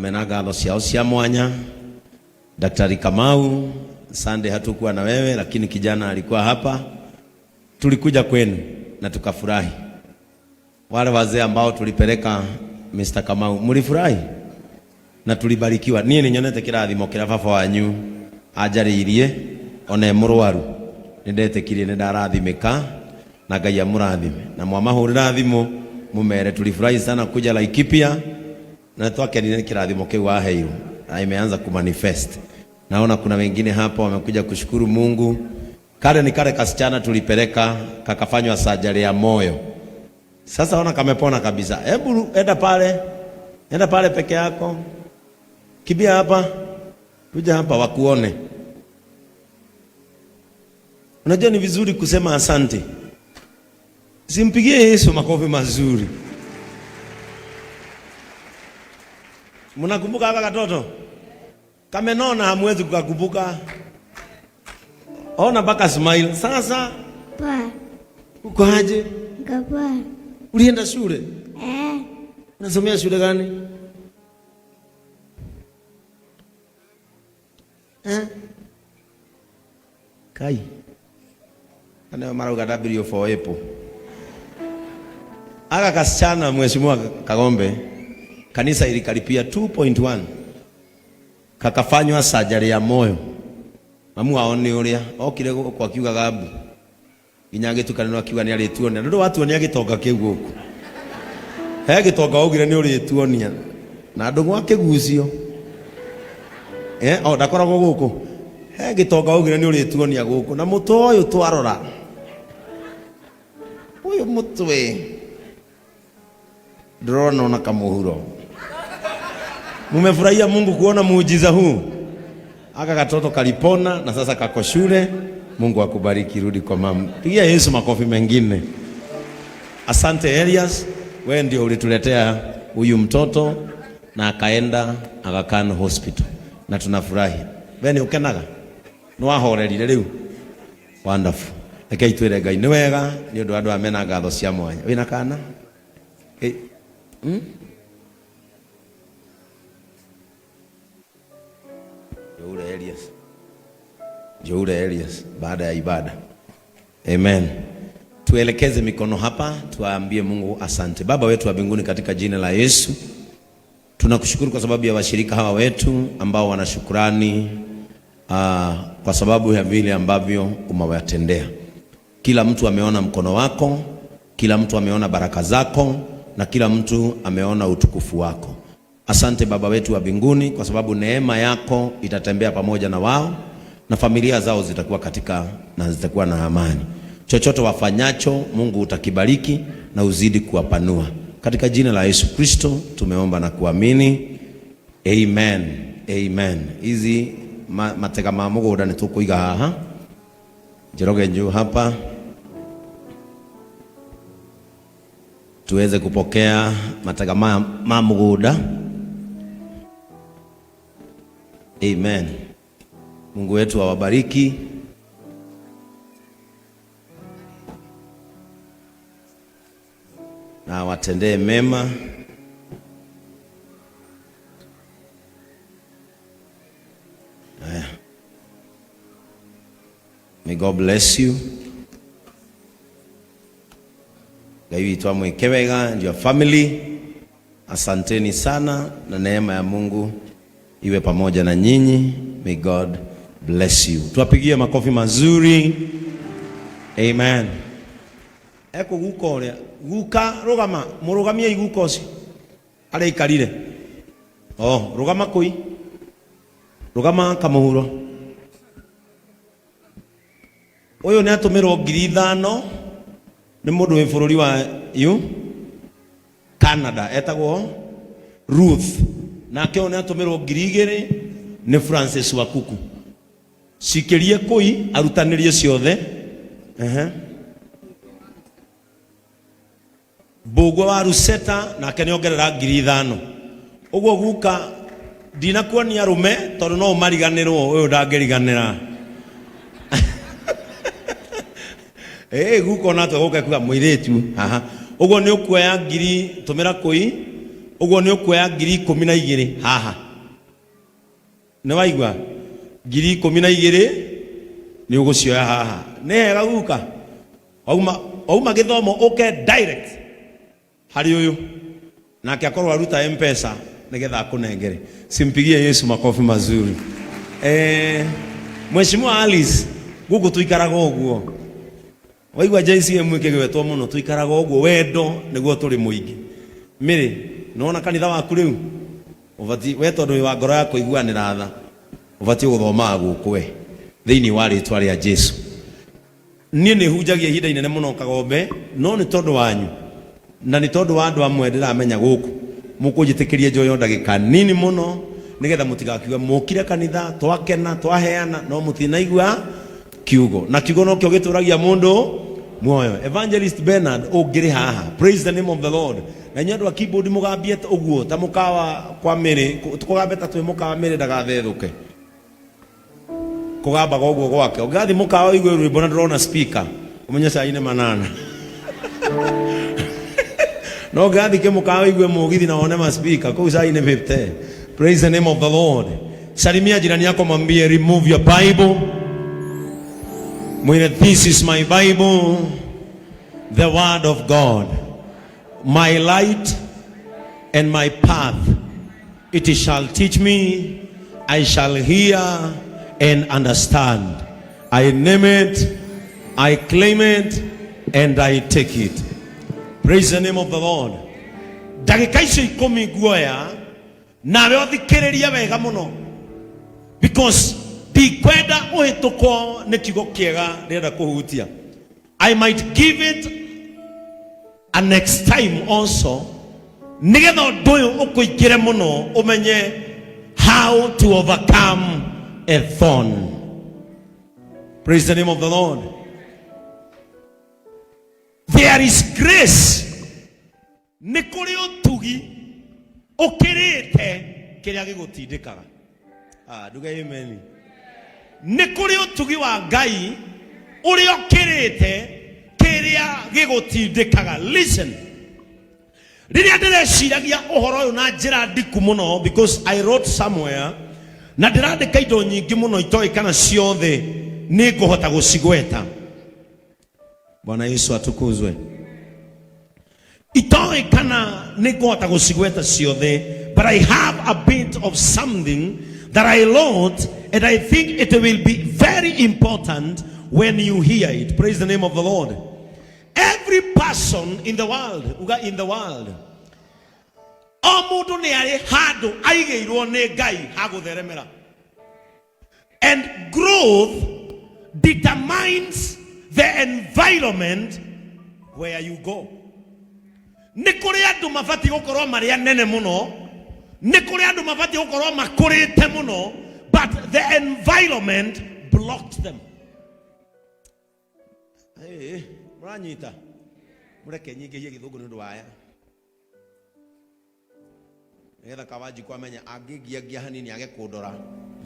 Mena ngatho ciao cia mwanya. Daktari Kamau, Sunday hatukuwa na wewe, lakini kijana alikuwa hapa. Tulikuja kwenu na tukafurahi. Wale wazee ambao tulipeleka Mr. Kamau, mlifurahi na tulibarikiwa. Niĩ nĩ nyonete kĩrathimo kĩrĩa baba wanyu anjarĩirie ona e mũrwaru, nĩ ndetĩkirie, nĩ ndarathimĩka na Ngai amũrathime. Na mwamahũrĩra thimũ mũmere tulifurahi sana kuja Laikipia na twakenire nĩ kĩrathimo kĩu waheirwo na imeanza kumanifest. Naona kuna wengine hapa wamekuja kushukuru Mungu. Kale ni kale kasichana tulipeleka kakafanywa sajari ya moyo. Sasa ona kamepona kabisa. Hebu enda pale, enda pale peke yako, kibia hapa, kuja hapa wakuone. Unajua ni vizuri kusema asante. Simpigie Yesu makofi mazuri. Mnakumbuka haka katoto kamenona, hamwezi kukakumbuka. Ona mpaka smile. Sasa Poa, uko aje? niko poa. Ulienda shule? Eh, Unasomea shule gani? Eh? Kai. Ana marauga W for apple. Aka kasichana Mheshimiwa Kagombe, kanisa ilikalipia 2.1 kakafanywa surgery ya moyo. Mamu wao nĩ ũrĩa okire gũkũ akiugaga mbu nginya agĩtukanĩrwo akiuga nĩ arĩtuonia nĩ ũndũ watuonia gĩtonga kĩu gũkũ he gĩtonga waugire nĩ ũrĩtuonia na ndũng'ũ akĩgucio. Eh, o ndakoragwo gũkũ he gĩtonga waugire nĩ ũrĩtuonia gũkũ na mũtwe ũyũ twarora ũyũ mũtwe ndĩrona ona kamũhuro. Mumefurahia Mungu kuona muujiza huu? Aka katoto kalipona na sasa kako shule. Mungu akubariki, rudi kwa mama. Pigia Yesu makofi mengine. Asante Elias, wewe ndio ulituletea huyu mtoto na akaenda Aga Khan Hospital na tunafurahi. Wewe ni ukenaga? Nĩ wahorerire rĩu? Wonderful. Rekei twĩre Ngai nĩ wega nĩ ũndũ wa andũ aya mena ngatho cia mwanya. Wĩna kana? Eh, Njoure Elias. Njoure Elias baada ya ibada. Amen. Tuelekeze mikono hapa, tuambie Mungu asante. Baba wetu wa mbinguni, katika jina la Yesu, tunakushukuru kwa sababu ya washirika hawa wetu ambao wana shukrani kwa sababu ya vile ambavyo umewatendea. Kila mtu ameona mkono wako, kila mtu ameona baraka zako na kila mtu ameona utukufu wako. Asante Baba wetu wa mbinguni kwa sababu neema yako itatembea pamoja na wao na familia zao zitakuwa katika na zitakuwa na amani. Chochote wafanyacho Mungu utakibariki na uzidi kuwapanua. Katika jina la Yesu Kristo tumeomba na kuamini. Amen. Amen. Hizi matega ma mugunda nĩ tũkũiga haha. Njoroge njuu hapa tuweze kupokea matega ma mugunda. Amen. Mungu wetu awabariki. Na awatendee mema. Haya. May God bless you. Ngai witũ amwĩke wega and your family. Asanteni sana na neema ya Mungu iwe pamoja na nyinyi. May God bless you. Tuwapigie makofi mazuri. Amen. Eko guka ũrĩa guka rũgama mũrũgamie guka ũcio arĩa aikarire. Oh, rũgama kũi. Rũgama kamũhuro. Ũyũ nĩ atũmĩrwo 5,000 nĩ mũndũ wĩ bũrũri wa U Canada etagwo Ruth. Nake ũyũ nĩ atũmĩrwo 2,000 nĩ Francis Wakuku. Cikĩrie kũi arutanĩrie ciothe. Ehe. Mbũgua wa Ruseta nake nĩ ongerera 5,000. Ũguo guka ndinakuonia arũme tondũ no ũmariganĩrwo, ũyũ ndangĩriganĩra. Guka ona atwa gũka kuga mũirĩtu haha. Ũguo nĩ ũkuoya ngiri tũmĩra kũi. Ũguo nĩ ũkuoya 12,000 haha. Nĩ waigua? 12,000 nĩ ũgũcioya haha. Nĩ hega guka? Wauma wauma gĩthomo ũke direct harĩ ũyũ. Nake akorwo aruta M-Pesa nĩgetha akũnengere. Simpigie Yesu makofi mazuri. Eh, Mheshimiwa Alice, gũkũ tũikaraga ũguo. Waigua JCM ĩkĩgwetwo mũno tũikaraga ũguo wendo nĩguo tũrĩ mũingĩ. Mĩrĩ, nĩwona kanitha waku rĩu? Ũbatiĩ, we tondũ wĩ wa ngoro ya kũiguanĩra tha, ũbatiĩ gũthomaga gũkũ we, thĩinĩ wa rĩtwa rĩa Jesu. Niĩ nĩ hunjagia ihinda inene mũno Kagombe, no nĩ tondũ wanyu na nĩ tondũ wa andũ amwe ndĩramenya gũkũ, mũkũnjĩtĩkĩria njoyo ndagĩka nini mũno nĩgetha mũtigakiuge mũkire kanitha twakena twaheana no mũtinaigua kiugo, na kiugo nokĩo gĩtũragia mũndũ muoyo. Evangelist Bernard ũngĩrĩ haha, praise the name of the Lord. Na inyuĩ andũ a keyboard mũgambie ũguo ta mũkawa kwa Mary, tũgambe ta twĩ mũkawa Mary ndagathethũke. Kũgambaga ũguo gwake. Ũngĩgathiĩ mũkawa ũigue rwĩmbo na ndũrona speaker, ũmenye cai nĩ manana. No ũngĩgathiĩ kĩmũkawa ũigue mũgithi na wone ma speaker, kũu cai nĩ 50. Praise the name of the Lord. Salimia jirani yako mwambie remove your Bible. Mwire this is my Bible, the word of God, my light and my path. It shall teach me, I shall hear and understand. I name it, I claim it, and I take it. Praise the name of the Lord. Ndagĩka icio ikũmi nguoya nawe ũthikĩrĩrie wega mũno because ndikwenda ũhĩtũkwo nĩ kiugo kĩega ndĩrenda kũhutia. I might give it a next time also nigetha ũndũ ũyũ ũkũingĩre mũno ũmenye how to overcome a thorn. Praise the name of the Lord. There is grace. Nĩ kũrĩ ũtugi ũkĩrĩte kĩrĩa gĩgũtindĩkaga. Ah, nduge amen. Nĩ kũrĩ ũtugi wa Ngai ũrĩa ũkĩrĩte kĩrĩa gĩgũtindĩkaga. Listen. Rĩrĩa ndĩreciragia ũhoro ũyũ na njĩra ndiku mũno because I wrote somewhere na ndĩrandĩka indo nyingĩ mũno itoĩ kana ciothe nĩ ngũhota gũcigweta. Bwana Yesu atukuzwe. Itoĩ kana nĩ ngũhota gũcigweta ciothe but I have a bit of something that I wrote and I think it will be very important when you hear it. Praise the name of the Lord. Every person in the world, uga in the world, o mũndũ nĩ arĩ handũ aigĩirwo nĩ Ngai ha gũtheremera. And growth determines the environment where you go. Nĩ kũrĩ andũ mabatiĩ gũkorwo marĩ anene mũno, nĩ kũrĩ andũ mabatiĩ gũkorwo makũrĩte mũno, but the environment blocked them. Hey, mũranyita? Mũreke nyingĩhie gĩthũngũ nĩ ũndũ wa aya. Nĩgetha Kawanjikũ amenye angĩngiangia hanini age kũndora,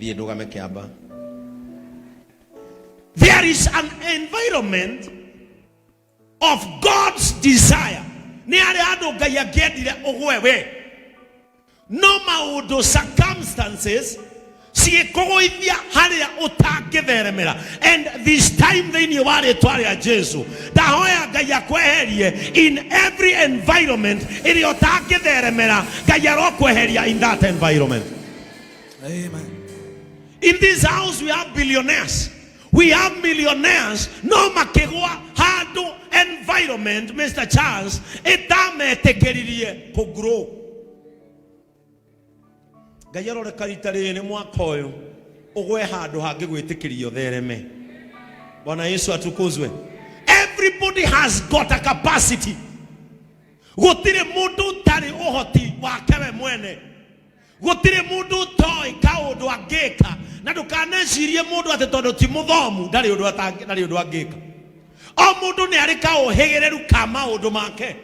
thiĩ ndũgame kĩamba. There is an environment of God's desire. Nĩ harĩ handũ Ngai angĩendire ũgwe we. No maũndũ circumstances cigĩkũgũithia harĩa ũtangĩtheremera. And this time thĩinĩ wa rĩtwa rĩa Jesu ndahoya Ngai akweherie in every environment ĩrĩa ũtangĩtheremera. Ngai arokweheria in that environment. Amen. In this house we have billionaires. We have millionaires no makĩgwa handũ environment Mr. Charles ĩtametĩkĩririe kũ grow. Ngai aroreka rita rĩrĩ mwaka ũyũ ũgwe handũ hangĩgwĩtĩkĩria ũthereme. Bwana Yesu atukuzwe. Everybody has got a capacity. Gũtirĩ mũndũ ũtarĩ ũhoti wake we mwene. Gũtirĩ mũndũ ũtoĩ kaũndũ angĩka, na ndũkanecirie mũndũ atĩ tondũ ti mũthomu ndarĩ ũndũ atangi-, ndarĩ ũndũ angĩka. O mũndũ nĩ arĩ kaũhĩgĩrĩru ka maũndũ make.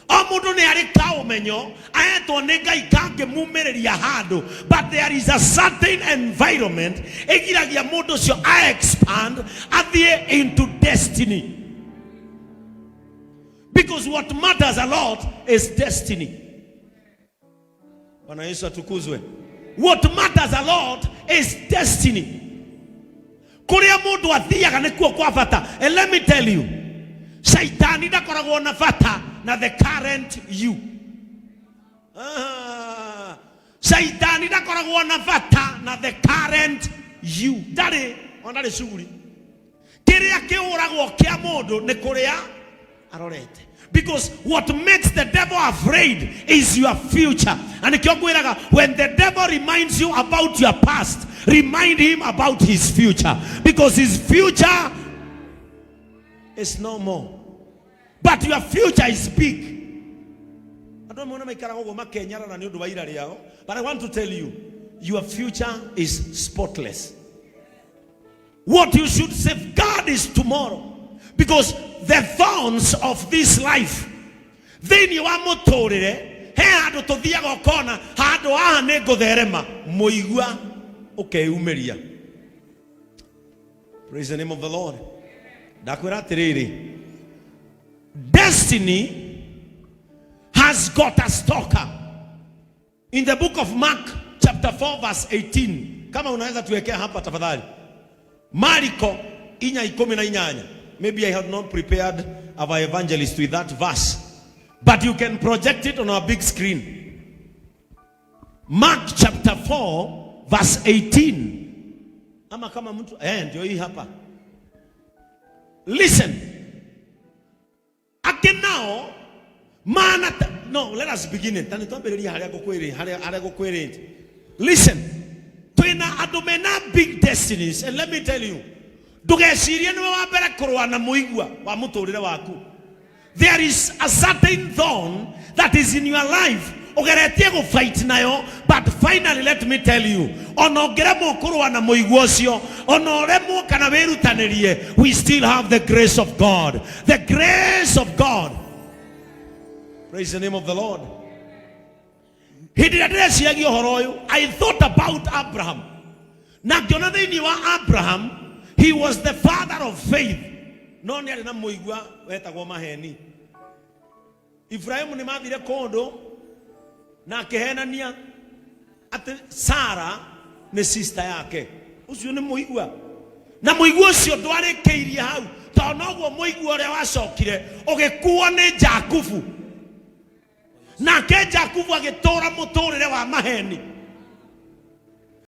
O mũndũ nĩ arĩ kaũmenyo ahetwo nĩ Ngai kangĩmumĩrĩria handũ, but there is a certain environment ĩgiragia mũndũ ũcio a expand athiĩ into destiny. Because what matters a lot is destiny. Bwana Yesu atukuzwe. What matters a lot is destiny. Kuria mundu athiaga nikuo kwa bata. And let me tell you, shaitani ndakoragwo na bata na the current you. Ah, shaitani ndakoragwo na bata na the current you. Ndarĩ ona ndarĩ shughuli. Kĩrĩa kĩũragwo kĩa mũndũ nĩ kũrĩa arorete, because what makes the devil afraid is your future. And nĩkĩo ngwĩraga, when the devil reminds you about your past, remind him about his future, because his future is no more, but your future is big. Andũ amwe maikaraga ũguo makenyarara nĩ ũndũ wa ira rĩao, but I want to tell you, your future is spotless. What you should safeguard is tomorrow, because the thorns of this life, thĩinĩ wa mũtũrĩre he handũ tũthiaga ũkona handũ haha nĩ ngũtherema mũigua ũkeyumĩria. Praise the name of the Lord. Ndakwĩra atĩrĩrĩ, destiny has got a stalker. In the book of Mark chapter 4 verse 18, kama unaweza tuwekea hapa tafadhali. Mariko 4:18. Maybe I have not prepared our evangelist with that verse, but you can project it on our big screen. Mark chapter 4 verse 18. Ama kama mtu ndio hii hapa. Listen. Angĩ nao mana no, let us begin it. Tani twambĩrĩrie harĩa ngũkwĩrĩ harĩa ngũkwĩrĩte. Listen. Twĩna andũ mena big destinies, and let me tell you, ndũgecirie nĩwe wa mbere kũrũa na mũigua wa mũtũrĩre waku. There is a certain thorn that is in your life ũgeretie gũfight nayo, but finally, let me tell you, ona ũngĩremwo kũrũa na mũigua ũcio, ona ũremwo kana wĩrutanĩrie, we still have the grace of God, the grace of God. Praise the name of the Lord. Hĩndĩ ĩrĩa ndĩreciragia ũhoro ũyũ, I thought about Abraham, na ngĩona thĩinĩ wa Abraham, he was the father of faith, no nĩ arĩ na mũigua wetagwo maheni. Ibrahimu nĩ mathire kũndũ na akĩhenania atĩ Sara nĩ sister yake. Ũcio nĩ mũigua, na mũigua ũcio ndwarĩkĩirie hau, tondũ noguo mũigua ũrĩa wacokire ũgĩkuo nĩ Jakubu, nake Jakubu agĩtũra mũtũrĩre wa maheni.